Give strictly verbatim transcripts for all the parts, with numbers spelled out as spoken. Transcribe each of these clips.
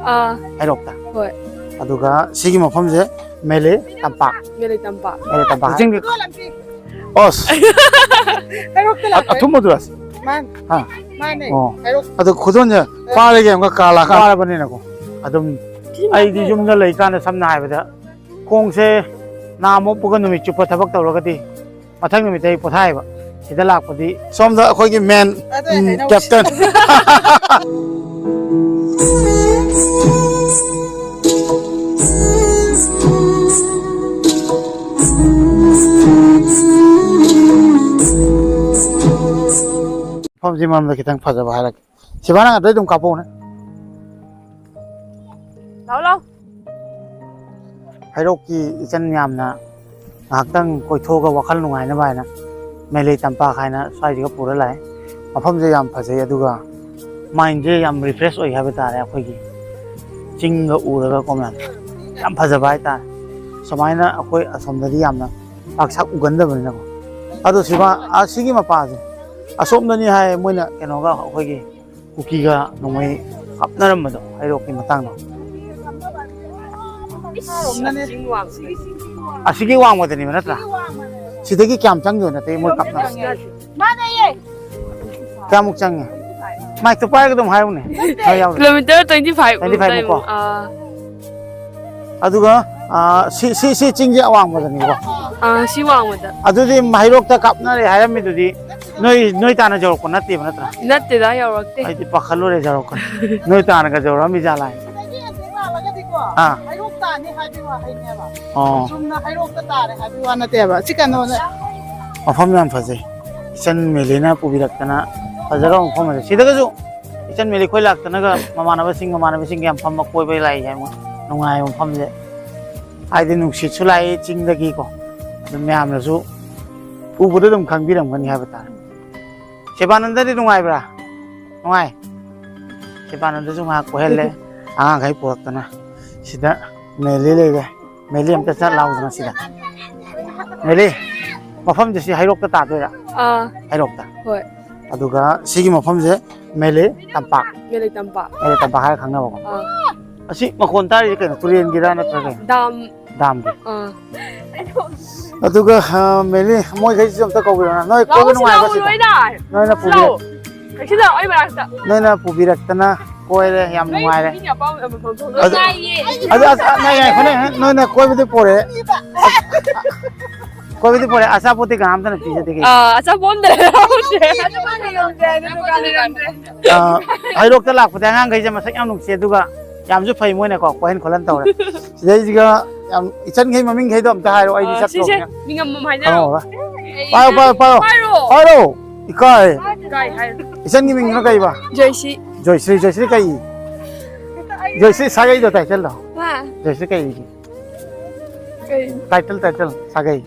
ꯑꯥ, ꯍꯩꯔꯣꯛꯇ꯫ ꯍꯣꯏ꯫ ꯑꯗꯨꯒ ꯁꯤꯒꯤ ꯃꯐꯝꯁꯦ ꯃꯦꯂꯦ ꯇꯝꯄꯥꯛ꯫ ꯃꯦꯂꯦ ꯇꯝꯄꯥꯛ꯫ ꯃꯦꯂꯦ ꯇꯝꯄꯥꯛ꯫ ꯆꯤꯡꯗꯤ, ꯑꯁ꯫ ꯍꯩꯔꯣꯛꯇ ꯑ-, ꯂꯥꯛꯄ꯫ ꯑꯊꯨꯝꯕꯗꯨꯔ? ꯃꯥꯅꯦ꯫ ꯍꯥ? ꯃꯥꯅꯦ꯫ ꯑꯣ꯫ ꯍꯩꯔꯣꯛ꯫ ꯑꯗꯨ ꯈꯨꯗꯣꯟꯁꯦ ꯐꯥꯔꯒ ꯑꯃꯨꯛꯀ ꯀꯥꯂꯥ ꯀꯥꯔꯕꯅꯤꯅꯀꯣ꯫ ꯑꯗꯨꯝ ꯁꯤ ꯑꯩꯗꯤ ꯃꯥꯅꯦ꯫ ꯌꯨꯝꯗ ꯂꯩꯀꯥꯟꯗ ꯁꯝꯅ ꯍꯥꯏꯔꯕꯗ ꯈꯣꯡꯁꯦ ꯅꯥꯝꯃ ꯎꯞꯄꯒ ꯅꯨꯃꯤꯠ ꯆꯨꯞꯄ ꯊꯕꯛ ꯇꯧꯔꯒꯗꯤ ꯃꯊꯪ ꯅꯨꯃꯤꯠꯇ ꯑꯩ ꯄꯣꯊꯥꯏꯕ꯫ ꯁꯤꯗ ꯂꯥꯛꯄꯗꯤ ꯁꯣꯝꯗ ꯑꯩꯈꯣꯏꯒꯤ ꯃꯦꯟ, ꯑꯗꯨ ꯎꯝ, ꯍꯩꯅꯧ꯫ ꯀꯦꯞꯇꯦꯟ꯫ ꯃꯐꯝꯁꯤ ꯃꯔꯝꯗ ꯈꯤꯇꯪ ꯐꯖꯕ ꯍꯥꯏꯔꯛꯀꯦ꯫ ꯁꯤꯕꯥ, ꯅꯪ ꯑꯗꯩ ꯑꯗꯨꯝ ꯀꯥꯞꯄꯛꯎꯅꯦ꯫ ꯂꯥꯎ, ꯂꯥꯎ꯫ ꯍꯩꯔꯣꯛꯀꯤ ꯏꯆꯟ ꯃꯌꯥꯝꯅ ꯉꯥꯏꯍꯥꯛꯇꯪ ꯀꯣꯏꯊꯣꯛꯑꯒ ꯋꯥꯈꯜ ꯅꯨꯡꯉꯥꯏꯅꯕ ꯍꯥꯏꯅ ꯃꯦꯂꯩ ꯇꯝꯄꯥꯛ ꯍꯥꯏꯅ ꯁ꯭ꯋꯥꯏꯁꯤꯒ ꯄꯨꯔ ꯂꯥꯛꯑꯦ꯫ ꯃꯐꯝꯁꯦ ꯌꯥꯝ ꯐꯖꯩ, ꯑꯗꯨꯒ ꯃꯥꯏꯟꯁꯦ ꯌꯥꯝ ꯔꯤꯐ꯭ꯔꯦꯁ ꯑꯣꯏ ꯍꯥꯏꯕ ꯇꯥꯔꯦ꯫ ꯑꯩꯈꯣꯏꯒꯤ ꯆꯤꯡꯒ ꯎꯔꯒꯀꯣ ꯃꯌꯥꯝ, ꯌꯥꯝ ꯐꯖꯕ ꯍꯥꯏꯇꯥꯔꯦ꯫ ꯁꯨꯃꯥꯏꯅ ꯑꯩꯈꯣꯏ ꯑꯁꯣꯝꯗꯗꯤ ꯌꯥꯝꯅ ꯄꯥꯛ ꯁꯥꯛ ꯎꯒꯟꯗꯕꯅꯤꯅꯀꯣ꯫ ꯑꯗꯣ ꯁꯤꯕꯥ, ꯑꯁꯤꯒꯤ ꯃꯄꯥꯁꯦ, ꯑꯁꯣꯝꯗꯅꯤ ꯍꯥꯏ ꯃꯣꯏꯅ ꯀꯩꯅꯣꯒ ꯑꯩꯈꯣꯏꯒꯤ ꯀꯨꯀꯤꯒ ꯅꯣꯡꯃꯩ ꯀꯥꯞꯅꯔꯝꯕꯗꯣ, ꯍꯩꯔꯣꯛꯀꯤ ꯃꯇꯥꯡꯗꯣ꯫ ꯑꯁꯤꯒꯤ ꯋꯥꯡꯃꯗꯅꯦꯕ ꯅꯠꯇ꯭ꯔꯥ? ꯁꯤꯗꯒꯤ ꯀꯌꯥꯝ ꯆꯪꯗꯣꯏ ꯅꯠꯇꯦ ꯃꯣꯏ ꯀꯥꯞꯅꯕ? ꯀꯌꯥꯃꯨꯛ ꯆꯪꯉꯦ? ꯃꯥꯏꯛꯇꯣ ꯄꯥꯏꯔꯒ ꯑꯗꯨꯝ ꯍꯥꯏꯌꯨꯅꯦ꯫ ꯃꯥꯏ ꯌꯥꯎꯗ꯭ꯔꯦ꯫ Kilometre twenty five twenty five ꯃꯨꯛ ꯀꯣ? ꯑꯥ꯫ ꯑꯗꯨꯒ, ꯑꯥ, ꯁꯤ, ꯁꯤ, ꯁꯤ ꯆꯤꯡꯁꯦ ꯑꯋꯥꯡꯕꯗꯅꯤꯀꯣ? ꯑꯥ, ꯁꯤ ꯋꯥꯡꯃꯗ꯫ ꯑꯗꯨꯗꯤ ꯍꯩꯔꯣꯛꯇ ꯀꯥꯞꯅꯔꯦ ꯍꯥꯏꯔꯝꯃꯤꯗꯨꯗꯤ ꯅꯣꯏ, ꯅꯣꯏ ꯇꯥꯟꯅ ꯌꯧꯔꯛꯄ ꯅꯠꯇꯦꯕ ꯅꯠꯇ꯭ꯔꯥ? ꯅꯠꯇꯦꯗ, ꯌꯧꯔꯛꯇꯦ꯫ ꯑꯩꯗꯤ ꯄꯥꯈꯠꯂꯨꯔꯦ ꯌꯧꯔꯛꯀꯅꯤ꯫ ꯅꯣꯏ ꯇꯥꯟꯅꯒ ꯌꯧꯔꯛꯑꯝꯃꯤ ꯖꯥꯠꯂꯥ ꯍꯥꯏꯅ꯫ ꯁꯤꯗꯒꯤ ꯍꯦꯛ ꯂꯥꯛꯑꯒꯗꯤꯀꯣ, ꯑꯥ꯫ ꯍꯩꯔꯣꯛ ꯇꯥꯅꯤ ꯍꯥꯏꯕꯒꯤ ꯋꯥꯍꯩꯅꯦꯕ꯫ ꯑꯣ꯫ ꯆꯨꯝꯅ ꯍꯩꯔꯣꯛꯇ ꯇꯥꯔꯦ ꯍꯥꯏꯕꯒꯤ ꯋꯥ ꯅꯠꯇꯦꯕ꯫ ꯁꯤ ꯀꯩꯅꯣꯅꯦ꯫ ꯃꯐꯝ ꯌꯥꯝ ꯐꯖꯩ꯫ ꯏꯆꯟ ꯃꯦꯂꯤꯅ ꯄꯨꯕꯤꯔꯛꯇꯅ ꯐꯖꯈ꯭ꯔꯕ ꯃꯐꯝ ꯑꯁꯦ꯫ ꯁꯤꯗꯒꯁꯨ ꯏꯆꯟ ꯃꯦꯂꯤ ꯑꯩꯈꯣꯏ ꯂꯥꯛꯇꯅꯒ ꯃꯃꯥꯟꯅꯕꯁꯤꯡ, ꯃꯃꯥꯟꯅꯕꯁꯤꯡꯒ ꯌꯥꯝ ꯐꯝꯕ ꯀꯣꯏꯕ ꯂꯥꯛꯏ ꯍꯥꯏ ꯃꯣꯏ꯫ ꯅꯨꯡꯉꯥꯏꯕ ꯃꯐꯝꯁꯦ꯫ ꯍꯥꯏꯗꯤ ꯅꯨꯡꯁꯤꯠꯁꯨ ꯂꯥꯛꯏ ꯆꯤꯡꯗꯒꯤꯀꯣ꯫ ꯑꯗꯨꯝ ꯃꯌꯥꯝꯅꯁꯨ ꯎꯕꯗ ꯑꯗꯨꯝ ꯈꯪꯕꯤꯔꯝꯒꯅꯤ ꯍꯥꯏꯕ ꯇꯥꯔꯦ꯫ ꯁꯤꯕꯥꯅꯟꯗꯗꯤ ꯅꯨꯡꯉꯥꯏꯕ꯭ꯔꯥ? ꯅꯨꯡꯉꯥꯏ꯫ ꯁꯤꯕꯥꯅꯟꯗꯁꯨ ꯉꯥꯏꯍꯥꯛ ꯀꯣꯏꯍꯜꯂꯦ꯫ ꯑꯉꯥꯡꯈꯩ ꯄꯨꯔꯛꯇꯅ꯫ ꯁꯤꯗ ꯃꯦꯂꯤ ꯂꯩꯔꯦ꯫ ꯃꯦꯂꯤ ꯑꯝꯇ ꯆꯠ ꯂꯥꯎꯗꯅ ꯁꯤꯗ꯫ ꯃꯦꯂꯤ, ꯃꯐꯝꯁꯦ ꯁꯤ ꯍꯩꯔꯣꯛꯇ ꯇꯥꯗꯣꯏꯔꯥ? ꯑꯥ꯫ ꯍꯩꯔꯣꯛꯇ꯫ ꯍꯣꯏ꯫ ꯑꯗꯨꯒ ꯁꯤꯒꯤ ꯃꯐꯝꯁꯦ ꯃꯦꯂꯦ ꯇꯝꯄꯥꯛ꯫ ꯃꯦꯂꯦ ꯇꯝꯄꯥꯛ꯫ ꯃꯦꯂꯦ ꯇꯝꯄꯥꯛ ꯍꯥꯏꯔ ꯈꯪꯅꯕꯀꯣ꯫ ꯑꯥ꯫ ꯑꯁꯤ ꯃꯈꯣꯟ ꯇꯥꯔꯤꯁꯦ ꯀꯩꯅꯣ? ꯇꯨꯔꯦꯟꯒꯤꯔ ꯅꯠꯇ꯭ꯔꯒ ꯀꯩꯅꯣ? ꯗꯥꯝ꯫ ꯗꯥꯝꯒꯤ꯫ ꯑꯥ꯫ ꯑꯗꯨꯒ, ꯑ, ꯃꯦꯂꯤ, ꯃꯣꯏꯈꯩꯁꯤꯁꯨ ꯑꯝꯇ ꯀꯧꯕꯤꯔꯣ꯫ ꯅꯣꯏ ꯀꯣꯏꯕ ꯂꯥꯛꯑꯣ, ꯅꯨꯡꯉꯥꯏꯕ꯭ꯔꯣ ꯂꯥꯛꯑꯣ, ꯁꯤꯗ? ꯂꯣꯏꯅ꯫ ꯅꯣꯏꯅ ꯄꯨꯕꯤꯔ-, ꯂꯥꯛꯑꯣ꯫ ꯀꯩꯁꯨ ꯂꯥꯛꯑꯣ, ꯑꯩ ꯃꯅꯥꯛꯇ꯫ ꯅꯣꯏꯅ ꯄꯨꯕꯤꯔꯛꯇꯅ ꯀꯣꯏꯔꯦ, ꯌꯥꯝ ꯅꯣꯏ ꯅꯨꯡꯉꯥꯏꯔꯦ꯫ ꯄꯨꯕꯤꯅꯤ ꯑꯄꯥꯝꯕ ꯑꯃ ꯐꯪꯐꯝ ꯑꯗꯨ, ꯂꯣꯏ꯫ ꯑꯗꯨ, ꯑꯁ, ꯑ, ꯉꯥꯏ-, ꯉꯥꯏꯈꯣꯅꯦ, ꯅꯣꯏꯅ ꯀꯣꯏꯕꯗꯤ ꯄꯣꯔꯛꯑꯦ꯫ ꯀꯣꯏꯕꯗꯤ ꯄꯣꯔꯛꯑꯦ, ꯑꯆꯥꯄꯣꯠꯇꯤ ꯀꯅꯥꯝꯇꯅ ꯄꯤꯖꯗꯦ ꯀꯩꯒꯤ? ꯑꯥ, ꯑꯆꯥꯄꯣꯠ ꯑꯝꯇ ꯂꯩꯔꯛꯇ꯭ꯔꯦ꯫ ꯑꯗꯨ ꯀꯥꯟꯗ ꯂꯩꯔꯝꯗ꯭ꯔꯦ, ꯑꯗꯨ ꯀꯥꯟꯗ ꯂꯩꯔꯝꯗ꯭ꯔꯦ꯫ ꯑ, ꯍꯩꯔꯣꯛꯇ ꯂꯥꯛꯄꯗ ꯑꯉꯥꯡꯈꯩꯁꯦ ꯃꯁꯛ ꯌꯥꯝ ꯅꯨꯡꯁꯤ, ꯑꯗꯨꯒ ꯌꯥꯝꯁꯨ ꯐꯩ ꯃꯣꯏꯅꯀꯣ, ꯀꯣꯏꯍꯟ ꯈꯣꯠꯍꯟ ꯇꯧꯔꯦ꯫ ꯁꯤꯗꯩꯁꯤꯒ ꯌꯥꯝ ꯏꯆꯟꯈꯩ ꯃꯃꯤꯡꯈꯩꯗꯣ ꯑꯝꯇ ꯍꯥꯏꯔꯣ, ꯑꯩꯗꯤ ꯑ, ꯁꯤꯁꯦ ꯆꯠꯇ꯭ꯔꯣꯕꯅꯤꯅ꯫ ꯃꯤꯡ ꯑꯃꯃꯝ ꯍꯥꯏꯅꯔꯣ꯫ ꯈꯪꯉꯕ? ꯄꯥꯏꯌꯣ, ꯄꯥꯏꯌꯣ, ꯄꯥꯏꯌꯣ꯫ ꯍꯥꯏꯔꯣ꯫ ꯄꯥꯏꯔꯣ꯫ ꯏꯀꯥꯏ꯫ ꯏꯀꯥꯏ ꯍꯥꯏꯔꯣ꯫ ꯏꯆꯟꯒꯤ ꯃꯤꯡꯗꯨꯅ ꯀꯩꯕ? ꯖꯣꯏꯁꯤ꯫ ꯖꯣꯏꯁ꯭ꯔꯤ, ꯖꯣꯏꯁ꯭ꯔꯤ ꯀꯩ? ꯖꯣꯏꯁ꯭ꯔꯤ ꯁꯥꯒꯩꯗꯣ ꯇꯥꯏꯇꯜꯗꯣ꯫ ꯍꯥ? ꯖꯣꯏꯁ꯭ꯔꯤ ꯀꯩ? ꯀꯩ? ꯇꯥꯏꯇꯜ, ꯇꯥꯏꯇꯜ, ꯁꯥꯒꯩ꯫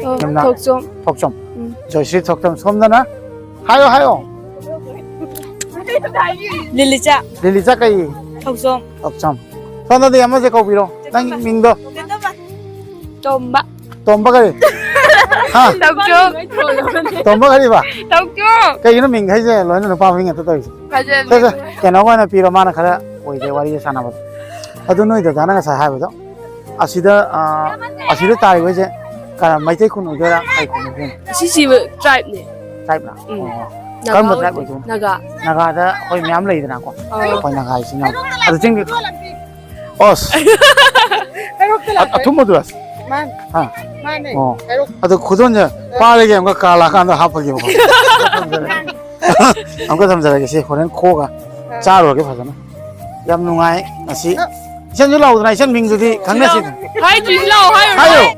ꯑꯣ, ꯌꯨꯝꯅꯥꯛ꯫ ꯊꯣꯛꯆꯣꯝ꯫ ꯊꯣꯛꯆꯣꯝ꯫ ꯎꯝ꯫ ꯖꯣꯏꯁ꯭ꯔꯤ ꯊꯣꯛꯆꯣꯝ꯫ ꯁꯣꯝꯗꯅ? ꯍꯥꯏꯌꯣ, ꯍꯥꯏꯌꯣ꯫ ꯂꯤꯂꯤꯆꯥ꯫ ꯂꯤꯂꯤꯆꯥ ꯀꯩ? ꯊꯣꯛꯆꯣꯝ꯫ ꯊꯣꯛꯆꯣꯝ꯫ ꯁꯣꯝꯗꯗꯤ ꯑꯃꯁꯦ ꯀꯧꯕꯤꯔꯣ꯫ ꯅꯪ ꯃꯤꯡꯗꯣ? ꯇꯣꯝꯕ꯫ ꯇꯣꯝꯕ ꯀꯔꯤ? ꯍꯥ? ꯊꯣꯛꯆꯣꯝ꯫ ꯇꯣꯝꯕ ꯀꯔꯤꯕ? ꯊꯣꯛꯆꯣꯝ꯫ ꯀꯩꯒꯤꯅꯣ ꯃꯤꯡꯈꯩꯁꯦ ꯂꯣꯏꯅ ꯅꯨꯄꯥ ꯃꯃꯤꯡ ꯉꯥꯛꯇ ꯇꯧꯔꯤꯁꯦ? ꯐꯖꯅ ꯁꯦ, ꯁꯦ, ꯀꯩꯅꯣꯒ ꯑꯣꯏꯅ ꯄꯤꯔꯣ, ꯃꯥꯅ ꯈꯔ ꯑꯣꯏꯖꯩ ꯋꯥꯔꯤꯁꯦ ꯁꯥꯟꯅꯕꯗ꯫ ꯑꯗꯨ ꯅꯣꯏ ꯗꯗꯥꯅ ꯉꯁꯥꯏ ꯍꯥꯏꯕꯗꯣ, ꯑꯁꯤꯗ, ꯑ, ꯑꯁꯤꯗ ꯇꯥꯔꯤꯕꯁꯦ ꯀ-, ꯃꯩꯇꯩ ꯈꯨꯟ ꯑꯣꯏꯗꯣꯏꯔꯥ, ꯀꯩ ꯈꯨꯟ ꯑꯣꯏꯗꯣꯏꯅꯣ? ꯁꯤꯁꯤ tribeꯅꯦ꯫ Tribeꯂꯥ? ꯎꯝ꯫ ꯑꯣ꯫ ꯅꯥꯒꯥ ꯀꯔꯝꯕ ꯑꯣꯏꯗꯣꯏꯅꯦ꯫ Tribe ꯑꯣꯏꯗꯣꯏꯅꯣ? ꯅꯥꯒꯥ꯫ ꯅꯥꯒꯥꯗ ꯑꯩꯈꯣꯏ ꯃꯌꯥꯝ ꯂꯩꯗꯅꯀꯣ꯫ ꯑꯥ꯫ ꯑꯩꯈꯣꯏ ꯅꯥꯒꯥ ꯏꯆꯤꯟ ꯏꯅꯥꯎ꯫ ꯑꯗꯨ ꯆꯤꯡꯒꯤ, ꯑꯁ꯫ ꯍꯩꯔꯣꯛꯇ ꯑ-, ꯂꯥꯛꯄ꯫ ꯑꯊꯨꯝꯕꯗꯨꯔꯥ? ꯃꯥꯅꯦ꯫ ꯍꯥ? ꯃꯥꯅꯦ꯫ ꯑꯣ꯫ ꯍꯩꯔꯣꯛ꯫ ꯑꯗꯨ ꯈꯨꯗꯣꯟꯁꯦ ꯄꯥꯏꯔꯒꯦ, ꯑꯃꯨꯛꯀ ꯀꯥ ꯂꯥꯛꯀꯥꯟꯗ ꯍꯥꯞꯄꯒꯦꯕꯀꯣ꯫ ꯑꯃꯨꯛꯀ ꯊꯝꯖꯔꯒꯦ꯫ ꯁꯤ ꯍꯣꯔꯦꯟ ꯈꯣꯛꯑꯒ ꯑꯥ꯫ ꯆꯥꯔꯨꯔꯒꯦ ꯐꯖꯅ꯫ ꯌꯥꯝ ꯅꯨꯡꯉꯥꯏ ꯉꯁꯤ꯫ ꯑ꯫ ꯏꯆꯟꯁꯨ ꯂꯥꯎꯗꯅ, ꯏꯆꯟ ꯃꯤꯡꯗꯨꯗꯤ ꯈꯪꯅꯁꯤꯗꯅ꯫ ꯍꯥꯏꯗ꯭ꯔꯤ, ꯂꯥꯎ, ꯍꯥꯏꯔꯨ, ꯍꯥꯏꯌꯣ꯫ ꯂꯥꯎ꯫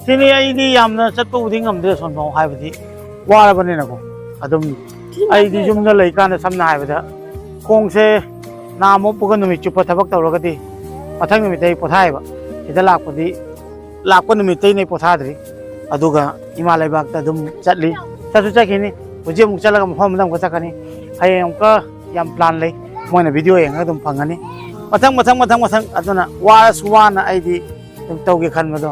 ꯁꯤꯅꯤ, ꯑꯩꯗꯤ ꯌꯥꯝꯅ ꯆꯠꯄꯕꯨꯗꯤ ꯉꯝꯗꯦ ꯑꯁꯣꯝꯐꯥꯎ, ꯍꯥꯏꯕꯗꯤ ꯋꯥꯔꯕꯅꯤꯅꯀꯣ꯫ ꯑꯗꯨꯝ ꯑꯩꯗꯤ ꯌꯨꯝꯗ ꯂꯩꯀꯥꯟꯗ ꯁꯝꯅ ꯍꯥꯏꯔꯕꯗ ꯈꯣꯡꯁꯦ ꯅꯥꯝꯃ ꯎꯞꯄꯒ ꯅꯨꯃꯤꯠ ꯆꯨꯞꯄ ꯊꯕꯛ ꯇꯧꯔꯒꯗꯤ ꯃꯊꯪ ꯅꯨꯃꯤꯠꯇ ꯑꯩ ꯄꯣꯊꯥꯏꯑꯕ꯫ ꯁꯤꯗ ꯂꯥꯛꯄꯗꯤ, ꯂꯥꯛꯄ ꯅꯨꯃꯤꯠꯇꯩꯅꯦ ꯄꯣꯊꯥꯗ꯭ꯔꯤ꯫ ꯑꯗꯨꯒ ꯏꯃꯥ ꯂꯩꯕꯥꯛꯇ ꯑꯗꯨꯝ ꯆꯠꯂꯤ꯫ ꯆꯠꯁꯨ ꯆꯠꯈꯤꯅꯤ꯫ ꯍꯧꯖꯤꯛ ꯑꯃꯨꯛ ꯆꯠꯂꯒ ꯃꯐꯝ ꯑꯃꯗ ꯑꯃꯨꯛꯀ ꯆꯠꯀꯅꯤ꯫ ꯍꯌꯦꯡ ꯑꯃꯨꯛꯀ ꯌꯥꯝ plan ꯂꯩ꯫ ꯃꯣꯏꯅ video ꯌꯦꯡꯉꯒ ꯑꯗꯨꯝ ꯐꯪꯒꯅꯤ꯫ ꯃꯊꯪ, ꯃꯊꯪ, ꯃꯊꯪ, ꯃꯊꯪ꯫ ꯑꯗꯨꯅ ꯋꯥꯔꯁꯨ ꯋꯥꯅ ꯑꯩꯗꯤ ꯑꯗꯨꯝ ꯇꯧꯒꯦ ꯈꯟꯕꯗꯣ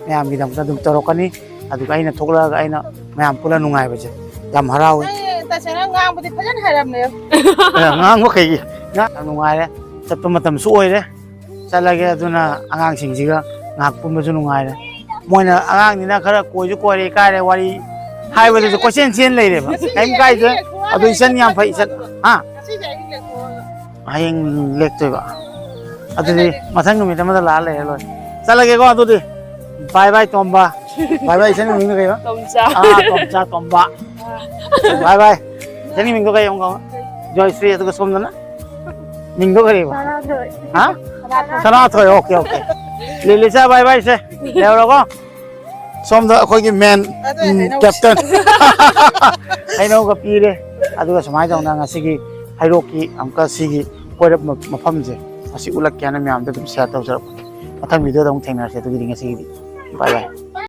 ꯃꯌꯥꯝꯒꯤꯗꯃꯛꯇ ꯑꯗꯨꯝ ꯇꯧꯔꯛꯀꯅꯤ꯫ ꯑꯗꯨꯒ ꯑꯩꯅ ꯊꯣꯛꯂꯛꯑꯒ ꯑꯩꯅ ꯃꯌꯥꯝ ꯄꯨꯟꯅ ꯅꯨꯡꯉꯥꯏꯕꯁꯦ ꯌꯥꯝ ꯍꯔꯥꯎꯏ꯫ ꯇꯁꯦꯡꯅ ꯉꯥꯡꯕꯗꯤ ꯐꯖꯅ ꯍꯩꯔꯝꯃꯦ꯫ ꯑꯦ, ꯉꯥꯡꯕ ꯀꯩꯒꯤ? ꯉꯥꯡ-, ꯌꯥꯝ ꯅꯨꯡꯉꯥꯏꯔꯦ꯫ ꯆꯠꯄ ꯃꯇꯝꯁꯨ ꯑꯣꯏꯔꯦ꯫ ꯆꯠꯂꯒꯦ꯫ ꯑꯗꯨꯅ ꯑꯉꯥꯡꯁꯤꯡꯁꯤꯒ ꯉꯥꯏꯍꯥꯛ ꯄꯨꯟꯕꯁꯨ ꯅꯨꯡꯉꯥꯏꯔꯦ꯫ ꯃꯣꯏꯅ ꯑꯉꯥꯡꯅꯤꯅ ꯈꯔ ꯀꯣꯏꯁꯨ ꯀꯣꯏꯔꯦ, ꯏꯀꯥꯏꯔꯦ, ꯋꯥꯔꯤ ꯍꯥꯏꯕꯗꯁꯨ ꯀꯣꯏꯆꯦꯟ ꯆꯦꯟ ꯂꯩꯔꯦꯕ꯫ ꯀꯩꯝ ꯀꯥꯏꯗꯦ꯫ ꯑꯗꯨ ꯏꯆꯟ ꯌꯥꯝ ꯐꯩ, ꯏꯆꯟ꯫ ꯍꯥ? ꯉꯁꯤꯁꯦ ꯑꯍꯤꯡ ꯂꯦꯛꯊꯣꯛꯑꯒ꯫ ꯍꯌꯦꯡ ꯂꯦꯛꯇꯣꯏꯕ꯫ ꯑꯗꯨꯗꯤ ꯃꯊꯪ ꯅꯨꯃꯤꯠ ꯑꯃꯗ ꯂꯥꯛꯑ ꯂꯩꯔ ꯂꯣꯏꯔꯦ꯫ ꯆꯠꯂꯒꯦꯀꯣ ꯑꯗꯨꯗꯤ꯫ ꯕꯥꯏ ꯕꯥꯏ ꯇꯣꯝꯕ꯫ ꯕꯥꯏ ꯕꯥꯏ, ꯏꯆꯟ ꯃꯃꯤꯡꯗꯣ ꯀꯩꯕ? ꯇꯣꯝꯆꯥ꯫ ꯑꯥ, ꯇꯣꯝꯆꯥ, ꯇꯣꯝꯕ꯫ ꯕꯥꯏ ꯕꯥꯏ꯫ ꯏꯆꯟꯒꯤ ꯃꯤꯡꯗꯣ ꯀꯩ ꯑꯃꯨꯛꯀ? ꯖꯣꯏꯁ꯭ꯔꯤ, ꯑꯗꯨꯒ ꯁꯣꯝꯗꯅ? ꯃꯤꯡꯗꯣ ꯀꯔꯤꯕ? ꯁꯅꯥꯊꯣꯏ꯫ ꯍꯥ? ꯁꯅꯥꯊꯣꯏ꯫ ꯁꯅꯥꯊꯣꯏ, ꯑꯣꯀꯦ, ꯑꯣꯀꯦ꯫ ꯂꯤꯂꯤꯆꯥ, ꯕꯥꯏ ꯕꯥꯏ ꯁꯦ꯫ ꯂꯩꯍꯧꯔꯣꯀꯣ꯫ ꯁꯣꯝꯗ ꯑꯩꯈꯣꯏꯒꯤ ꯃꯦꯟ, ꯑꯗꯨ ꯎꯝ, ꯍꯩꯅꯧ꯫ ꯀꯦꯞꯇꯦꯟ꯫ ꯍꯩꯅꯧꯒ ꯄꯤꯔꯦ꯫ ꯑꯗꯨꯒ ꯁꯨꯃꯥꯏꯅ ꯇꯧꯅ ꯉꯁꯤꯒꯤ ꯍꯩꯔꯣꯛꯀꯤ ꯑꯃꯨꯛꯀ ꯁꯤꯒꯤ ꯀꯣꯏꯔꯛꯄ ꯃꯐꯝꯁꯦ ꯑꯁꯤ ꯎꯠꯂꯛꯀꯦ ꯍꯥꯏꯅ ꯃꯌꯥꯝꯗ ꯑꯗꯨꯝ ꯁꯤꯌꯔ ꯇꯧꯖꯔꯛꯄꯅꯦ꯫ ꯃꯊꯪ ꯚꯤꯗꯤꯑꯣꯗ ꯑꯃꯨꯛ ꯊꯦꯡꯅꯔꯁꯦ꯫ ꯑꯗꯨꯒꯤꯗꯤ ꯉꯁꯤꯒꯤꯗꯤ ꯕꯥꯏ ꯕꯥꯏ꯫